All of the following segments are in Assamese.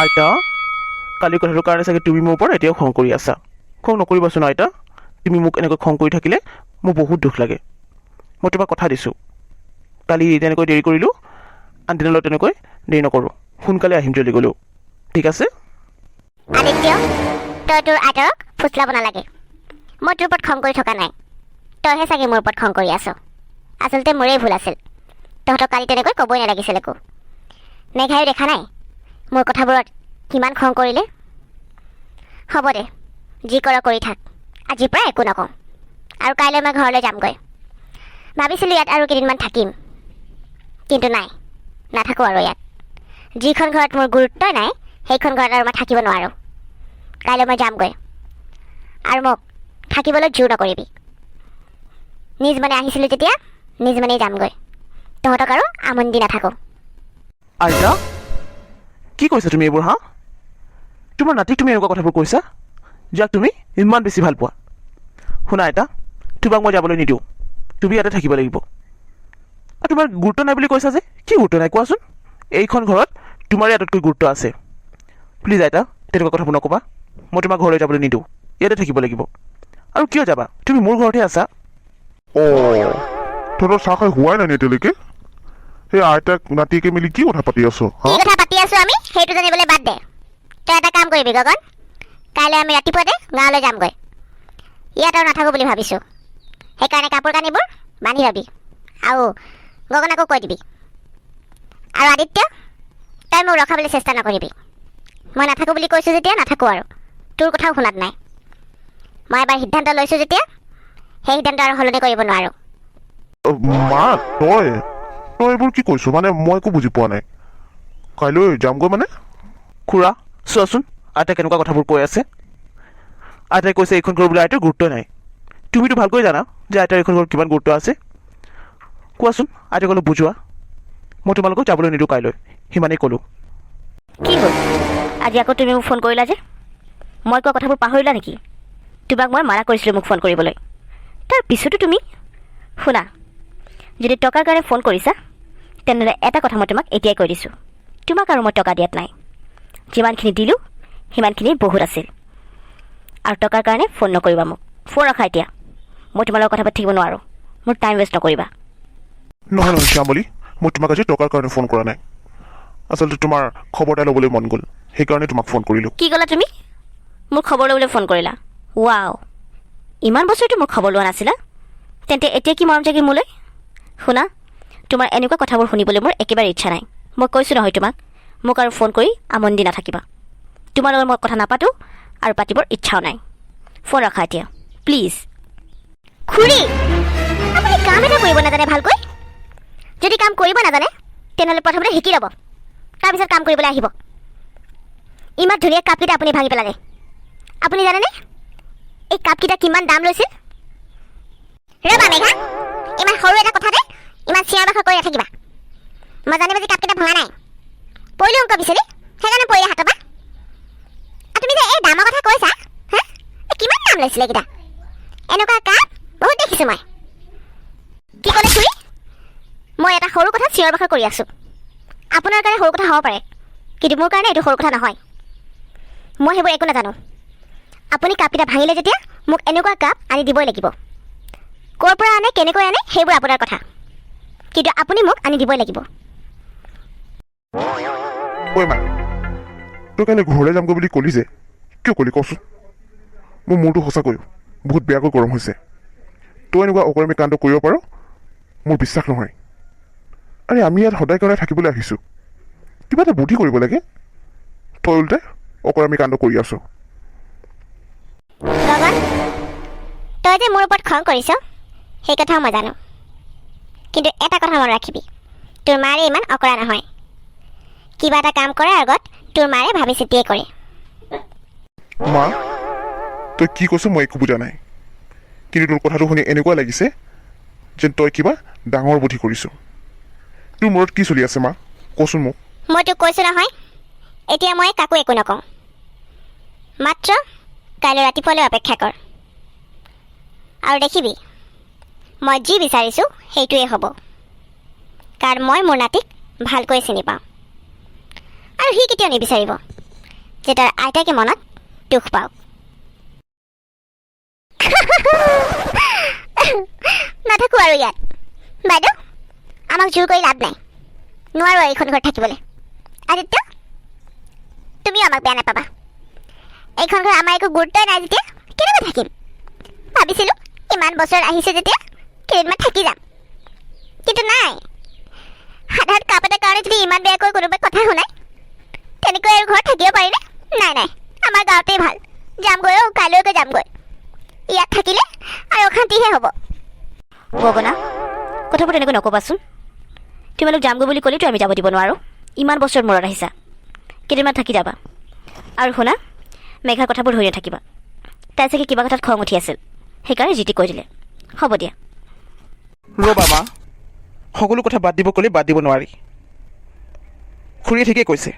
আইতা, কালি কথাটোৰ কাৰণে চাগে তুমি মোৰ ওপৰত এতিয়াও খং কৰি আছা। খং নকৰিবাচোন আইতা। তুমি মোক এনেকৈ খং কৰি থাকিলে মোৰ বহুত দুখ লাগে। মই তোমাক কথা দিছোঁ, কালি তেনেকৈ দেৰি কৰিলোঁ, আনদিনলৈ তেনেকৈ দেৰি নকৰোঁ। সোনকালে আহিম জল্দি গ'লেও। ঠিক আছে? আদিত্য, তই তোৰ আইতাৰক ফুচলাব নালাগে। মই তোৰ ওপৰত খং কৰি থকা নাই, তইহে চাগে মোৰ ওপৰত খং কৰি আছ। আচলতে মোৰেই ভুল আছিল, তহঁতক কালি তেনেকৈ ক'বই নালাগিছিল একো। মেঘায়ো দেখা নাই মোৰ কথাবোৰত কিমান খং কৰিলে। হ'ব দে, যি কৰ কৰি থাক, আজিৰ পৰা একো নকওঁ। আৰু কাইলৈ মই ঘৰলৈ যামগৈ। ভাবিছিলোঁ ইয়াত আৰু কেইদিনমান থাকিম, কিন্তু নাই, নাথাকোঁ আৰু ইয়াত। যিখন ঘৰত মোৰ গুৰুত্বই নাই, সেইখন ঘৰত আৰু মই থাকিব নোৱাৰোঁ। কাইলৈ মই যামগৈ আৰু মোক থাকিবলৈ জোৰ নকৰিবি। নিজ মনে আহিছিলোঁ যেতিয়া নিজ মনেই যামগৈ। তহঁতক আৰু আমনি দি নাথাকোঁ। আইতা, কি কৈছা তুমি এইবোৰ? হা, তোমাৰ নাতিক তুমি এনেকুৱা কথাবোৰ কৈছা, যাক তুমি ইমান বেছি ভাল পোৱা। শুনা আইতা, তোমাক মই যাবলৈ নিদিওঁ। তুমি ইয়াতে থাকিব লাগিব। আৰু তোমাৰ গুৰুত্ব নাই বুলি কৈছা যে, কি গুৰুত্ব নাই কোৱাচোন? এইখন ঘৰত তোমাৰে আটাইতকৈ গুৰুত্ব আছে। প্লিজ আইতা, তেনেকুৱা কথাবোৰ নক'বা। মই তোমাক ঘৰলৈ যাবলৈ নিদিওঁ, ইয়াতে থাকিব লাগিব। আৰু কিয় যাবা? তুমি মোৰ ঘৰতহে আছা। অঁ, তহঁতৰ চাহ খাই হোৱাই নাই নি এতিয়ালৈকে? সেই আইতাক নাতিয়েকে মিলি কি কথা পাতি আছ? হা? কি কথা পাতি আছোঁ আমি, সেইটো জানিবলৈ বাদ দে। তই এটা কাম কৰিবি গগন, কাইলৈ আমি ৰাতিপুৱাতে গাঁৱলৈ যামগৈ। ইয়াত আৰু নাথাকোঁ বুলি ভাবিছোঁ। সেইকাৰণে কাপোৰ কানিবোৰ বান্ধি ল'বি আৰু গগনাকো কৈ দিবি। আৰু আদিত্য, তই মোক ৰখাবলৈ চেষ্টা নকৰিবি। মই নাথাকোঁ বুলি কৈছোঁ যেতিয়া নাথাকোঁ, আৰু তোৰ কথাও শুনাত নাই। মই এবাৰ সিদ্ধান্ত লৈছোঁ যেতিয়া সেই সিদ্ধান্ত আৰু সলনি কৰিব নোৱাৰোঁ। মা, তই তই এইবোৰ কি কৈছ? মানে মই একো বুজি পোৱা নাই। কাইলৈ যামগৈ মানে? খুৰা, চোৱাচোন, আইতাই কেনেকুৱা কথাবোৰ কৈ আছে। আইতাই কৈছে এইখন ঘৰ বোলে আইতাৰ গুৰুত্ব নাই। তুমিতো ভালকৈ জানা যে আইতাৰ এইখন ঘৰত কিমান গুৰুত্ব আছে। কোৱাচোন আইতাক, অলপ বুজোৱা। মই তোমালোকক যাবলৈ নিদিওঁ কাইলৈ, সিমানেই ক'লোঁ। কি হ'ল, আজি আকৌ তুমি মোক ফোন কৰিলা যে? মই কোৱা কথাবোৰ পাহৰিলা নেকি? তোমাক মই মানা কৰিছিলোঁ মোক ফোন কৰিবলৈ, তাৰ পিছতো তুমি। শুনা, যদি টকাৰ কাৰণে ফোন কৰিছা, তেনেহ'লে এটা কথা মই তোমাক এতিয়াই কৈ দিছোঁ, তোমাক আৰু মই টকা দিয়াত নাই। যিমানখিনি দিলোঁ সিমানখিনি বহুত আছিল। আৰু টকাৰ কাৰণে ফোন নকৰিবা মোক। ফোন ৰখা এতিয়া, মই তোমাৰ লগত কথা পাতি থাকিব নোৱাৰোঁ। মোৰ টাইম ৱেষ্ট নকৰিবা। নহয় নহয় শ্যামলী, মই তোমাক আজি টকাৰ কাৰণে ফোন কৰা নাই। আচলতে তোমাৰ খবৰ এটা ল'বলৈ মন গ'ল, সেইকাৰণে তোমাক ফোন কৰিলোঁ। কি ক'লা তুমি? মোৰ খবৰ ল'বলৈ ফোন কৰিলা? ৱাও, ইমান বছৰতো মোৰ খবৰ লোৱা নাছিলা, তেন্তে এতিয়া কি মৰম জাগিল মোলৈ? শুনা, তোমাৰ এনেকুৱা কথাবোৰ শুনিবলৈ মোৰ একেবাৰে ইচ্ছা নাই। মই কৈছোঁ নহয় তোমাক, মোক আৰু ফোন কৰি আমনি দি নাথাকিবা। তোমাৰ লগত মই কথা নাপাতোঁ আৰু পাতিবৰ ইচ্ছাও নাই। ফোন ৰাখা এতিয়া, প্লিজ। খুৰী, আপুনি কাম এটা কৰিব নাজানে ভালকৈ। যদি কাম কৰিব নাজানে, তেনেহ'লে প্ৰথমতে শিকি ল'ব, তাৰপিছত কাম কৰিবলৈ আহিব। ইমান ধুনীয়া কাপকেইটা আপুনি ভাঙি পেলালে। আপুনি জানেনে এই কাপকেইটা কিমান দাম লৈছিল? ৰ'বা মেঘা, ইমান সৰু এটা কথাতে ইমান চিঞৰ বাখৰ কৰি নাথাকিবা। মই জানি বুজি কাপকেইটা ভঙা নাই। পৰিলোঁ অংক বিচলি, সেইকাৰণে পৰিলে হাতৰ পৰা। আৰু তুমি যে এই দামৰ কথা কৈছা, হা, এই কিমান দাম লৈছিলে এইকেইটা? এনেকুৱা কাপ বহুত দেখিছোঁ মই। কি ক'লে খুৰী? মই এটা সৰু কথা চিঞৰ বাখৰ কৰি আছোঁ। আপোনাৰ কাৰণে সৰু কথা হ'ব পাৰে, কিন্তু মোৰ কাৰণে এইটো সৰু কথা নহয়। মই সেইবোৰ একো নাজানো। আপুনি কাপকেইটা ভাঙিলে যেতিয়া মোক এনেকুৱা কাপ আনি দিবই লাগিব। ক'ৰ পৰা আনে, কেনেকৈ আনে, সেইবোৰ আপোনাৰ কথা, কিন্তু আপুনি মোক আনি দিবই লাগিব। ঐ মা, তই কাইলৈ ঘৰলৈ যামগৈ বুলি ক'লি যে, কিয় ক'লি কচোন? মোৰ মূৰটো সঁচাকৈ বহুত বেয়াকৈ গৰম হৈছে। তই এনেকুৱা অকৰ্মী কাণ্ড কৰিব পাৰ, মোৰ বিশ্বাস নহয়। আৰে, আমি ইয়াত সদায় কাৰণে থাকিবলৈ আহিছোঁ, কিবা এটা বুদ্ধি কৰিব লাগে। তই ওলোটাই অকৰামী কাণ্ড কৰি আছ। গগন, তই যে মোৰ ওপৰত খং কৰিছ, সেই কথাও মই জানো। কিন্তু এটা কথা মনত ৰাখিবি, তোৰ মাৰে ইমান অকৰা নহয়। কিবা এটা কাম কৰাৰ আগত তোৰ মাৰে ভাবি চিন্তিয়ে কৰে। মা, তই কি কৈছ মই একো বুজা নাই, কিন্তু তোৰ কথাটো শুনি এনেকুৱা লাগিছে যেন তই কিবা ডাঙৰ বুদ্ধি কৰিছ। তোৰ মূৰত কি চলি আছে মা, কচোন মোক। মই তোক কৈছোঁ নহয়, এতিয়া মই কাকো একো নকওঁ। মাত্ৰ কাইলৈ ৰাতিপুৱালৈ অপেক্ষা কৰ আৰু দেখিবি মই যি বিচাৰিছোঁ সেইটোৱেই হ'ব। কাৰণ মই মোৰ নাতিক ভালকৈ চিনি পাওঁ আৰু সি কেতিয়াও নিবিচাৰিব। যে তাৰ আইতাকে মনত দুখ পাওক। নাথাকোঁ আৰু ইয়াত বাইদেউ, আমাক জোৰ কৰি লাভ নাই। নোৱাৰোঁ আৰু এইখন ঘৰত থাকিবলৈ। আদিত্য, তুমিও আমাক বেয়া নাপাবা। এইখন ঘৰ আমাৰ একো গুৰুত্বই নাই যেতিয়া কেনেকৈ থাকিম? ভাবিছিলোঁ ইমান বছৰ আহিছে যেতিয়া কেইদিনমান থাকি যাম, কিন্তু নাই। সাধাৰণ কাপ এটাৰ কাৰণে যদি ইমান বেয়াকৈ কোনোবাই কথা শুনায়, তেনেকৈ আৰু ঘৰত থাকিব পাৰিনে? নাই নাই, আমাৰ গাঁৱতেই ভাল। যামগৈ অ', কাইলৈকে যামগৈ। ইয়াত থাকিলে আৰু অশান্তিহে হ'ব। গগনা, কথাবোৰ তেনেকৈ নক'বাচোন। তোমালোক যামগৈ বুলি ক'লেতো আমি যাব দিব নোৱাৰোঁ। ইমান বছৰ মূৰত আহিছা, কেইদিনমান থাকি যাবা। আৰু শুনা, মেঘাৰ কথাবোৰ ধৰি নাথাকিবা। তাই চাগে কিবা কথাত খং উঠি আছিল, সেইকাৰণে যি টি কৈ দিলে। হ'ব দিয়া। ৰ'বা মা, সকলো কথা বাদ দিব ক'লে বাদ দিব নোৱাৰি। খুৰীয়ে ঠিকেই কৈছে।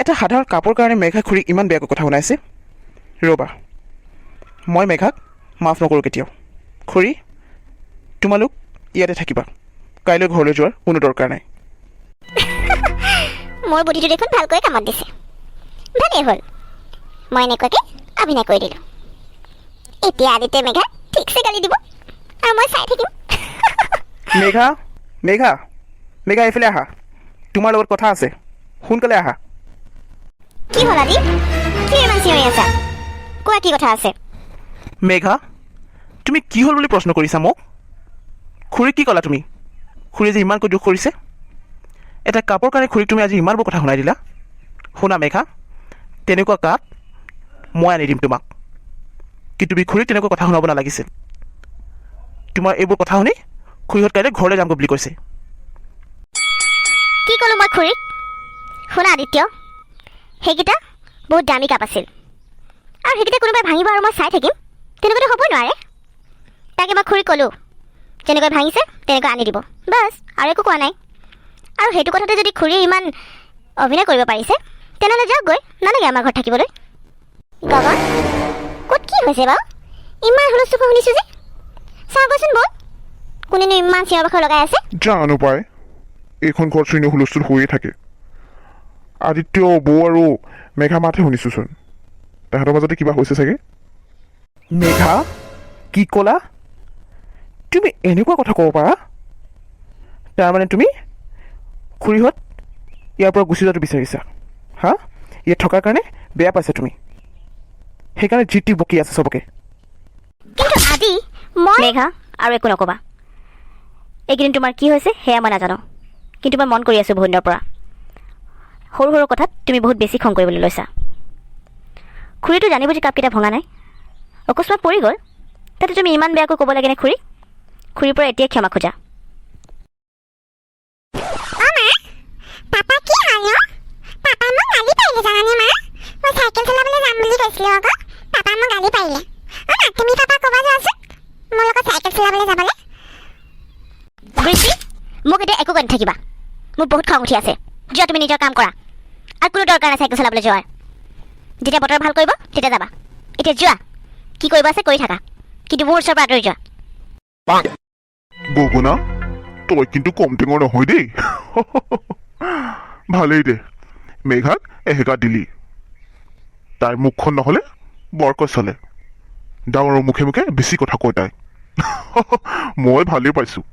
এটা সাধাৰণ কাপৰ কাৰণে মেঘা খুৰীক ইমান বেয়াকৈ কথা শুনাইছে। ৰ'বা, মই মেঘাক মাফ নকৰোঁ কেতিয়াও। খুৰী, তোমালোক ইয়াতে থাকিবা। কাইলৈ ঘৰলৈ যোৱাৰ কোনো দৰকাৰ নাই। মোৰ বুদ্ধিটো দেখোন ভালকৈ কামত দিছে। ভালেই হ'ল, মই এনেকুৱাকৈ অভিনয় কৰি দিলোঁ। এতিয়া আদিত্যই মেঘাক ঠিকছে গালি দিব আৰু মই চাই থাকিম। মেঘা, মেঘা, মেঘা, এইফালে আহা। তোমাৰ লগত কথা আছে, সোনকালে আহা। কি হ'ল আদি? কি ইমান চিঞৰি আছা? কোৱা, কি কথা আছে? মেঘা, তুমি কি হ'ল বুলি প্ৰশ্ন কৰিছা মোক? খুৰীক কি ক'লা তুমি? খুৰীয়ে যে ইমানকৈ দুখ কৰিছে, এটা কাপৰ কাৰণে খুৰীক তুমি আজি ইমানবোৰ কথা শুনাই দিলা। শুনা মেঘা, তেনেকুৱা কাপ মই আনি দিম তোমাক, কিন্তু তুমি খুৰীক তেনেকুৱা কথা শুনাব নালাগিছিল। তোমাৰ এইবোৰ কথা শুনি খুৰীহঁত কাইলৈ ঘৰলৈ যামগৈ বুলি কৈছে। কি ক'লো মই খুৰীক? শুনা আদিত্য, সেইকেইটা বহুত দামী কাপ আছিল আৰু সেইকেইটা কোনোবাই ভাঙিব আৰু মই চাই থাকিম, তেনেকুৱাতো হ'বই নোৱাৰে। তাকে মই খুৰীক ক'লোঁ, যেনেকৈ ভাঙিছে তেনেকৈ আনি দিব, বাছ, আৰু একো কোৱা নাই। আৰু সেইটো কথাতে যদি খুৰীয়ে ইমান অভিনয় কৰিব পাৰিছে, তেনেহ'লে যাওক গৈ, নালাগে আমাৰ ঘৰত থাকিবলৈ। গগন, ক'ত কি হৈছে বাৰু? ইমান হুলস্থুল শুনিছোঁ যে, চাওঁগৈচোন ব'ল, কোনেনো ইমান চিঞৰ বাখৰ লগাই আছে। জানো পাই, এইখন ঘৰত চোন হুলস্থুল হৈয়ে থাকে। আদিত্য বৌ আৰু মেঘা মাতহে শুনিছোঁচোন। তাহাঁতৰ মাজতে কিবা হৈছে চাগে। মেঘা, কি ক'লা তুমি? এনেকুৱা কথা ক'ব পাৰা? তাৰমানে তুমি খুৰীহঁত ইয়াৰ পৰা গুচি যোৱাটো বিচাৰিছা? হা, ইয়াত থকাৰ কাৰণে বেয়া পাইছা তুমি, সেইকাৰণে যি টি বকি আছে চবকে। কিন্তু আদি, মই মেঘা, আৰু একো নক'বা। এইকেইদিন তোমাৰ কি হৈছে সেয়া মই নাজানো, কিন্তু মই মন কৰি আছোঁ বহুত দিনৰ পৰা। সৰু সৰু কথাত তুমি বহুত বেছি খং কৰিবলৈ লৈছা। খুৰীটো জানি বুজি কাপকেইটা ভঙা নাই, অকস্মাত পৰি গ'ল। তাতে তুমি ইমান বেয়াকৈ ক'ব লাগেনে খুৰী? খুৰীৰ পৰা এতিয়াই ক্ষমা খোজা। অ মা, পাপা কি হ'ল ন? পাপা মোক গালি পাৰিলে জানানে মা? মই চাইকেল চলাবলৈ যাম বুলি কৈছিলোঁ আকৌ, পাপা মোক গালি পাৰিলে। অ মা, তুমি পাপা ক'বা যোৱাচোন মোৰ লগত চাইকেল চলাবলৈ যাবলৈ। বৃষ্টি, মোক এতিয়া একো কৈ নাথাকিবা। মোৰ বহুত খং উঠি আছে। যোৱা, তুমি নিজৰ কাম কৰা। আৰু কোনো দৰকাৰ নাই চাইকেল চলাবলৈ যোৱাৰ। যেতিয়া বতৰ ভাল কৰিব তেতিয়া যাবা। এতিয়া যোৱা, কি কৰিব আছে কৰি থাকা, কিন্তু মোৰ ওচৰৰ পৰা আঁতৰি যোৱা। গগনা, তই কিন্তু কম টেঙৰ নহয় দেই। ভালেই দে, মেঘাক এহেকা দিলি। তাইৰ মুখখন নহ'লে বৰকৈ চলে। ডাঙৰৰ মুখে মুখে বেছি কথা কয় তাই। মই ভালেই পাইছোঁ।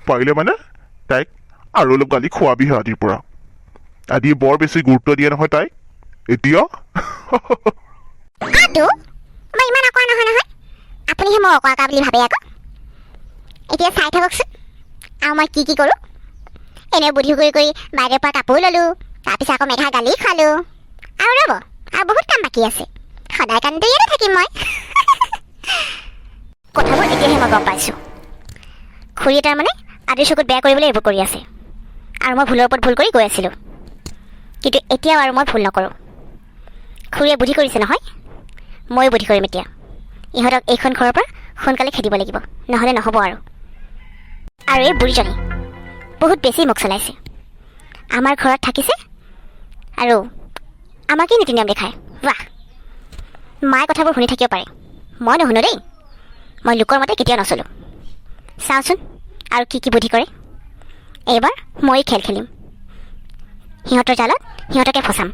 পাৰিলে মানে তাইক আৰু অলপ গালি খোৱাবিহে আদিৰ পৰা। আদিয়ে বৰ বেছি গুৰুত্ব দিয়ে নহয় তাইক এতিয়া। আতো মই ইমান অকৰা নহয় নহয়, আপুনিহে মই অকৰা বুলি ভাবে আকৌ। এতিয়া চাই থাককচোন আৰু মই কি কি কৰোঁ। এনে বুদ্ধি কৰি কৰি বাইদেউৰ পৰা কাপোৰ ল'লোঁ, তাৰপিছত আকৌ মেঘা গালি খালোঁ। আৰু ৰ'ব, আৰু বহুত কাম বাকী আছে। সদায় কাৰণেতো ইয়াতে থাকিম মই। কথাবোৰ এতিয়াহে মই গম পাইছোঁ। খুৰীয়ে তাৰমানে আদিৰ চকুত বেয়া কৰিবলৈ এইবোৰ কৰি আছে আৰু মই ভুলৰ ওপৰত ভুল কৰি গৈ আছিলোঁ। কিন্তু এতিয়াও আৰু মই ভুল নকৰোঁ। খুৰীয়ে বুদ্ধি কৰিছে নহয়, ময়ো বুদ্ধি কৰিম এতিয়া। ইহঁতক এইখন ঘৰৰ পৰা সোনকালে খেদিব লাগিব, নহ'লে নহ'ব আৰু। আৰু এই বুঢ়ীজনী বহুত বেছি মোক চলাইছে। আমাৰ ঘৰত থাকিছে আৰু আমাকেই নীতি নিয়ম দেখায়। বাহ, মায়ে কথাবোৰ শুনি থাকিব পাৰে, মই নুশুনো দেই। মই লোকৰ মতে কেতিয়াও নচলোঁ। চাওঁচোন আৰু কি কি বুদ্ধি কৰে। এইবাৰ ময়ো খেল খেলিম, সিহঁতৰ জালত সিহঁতকে ফচাম।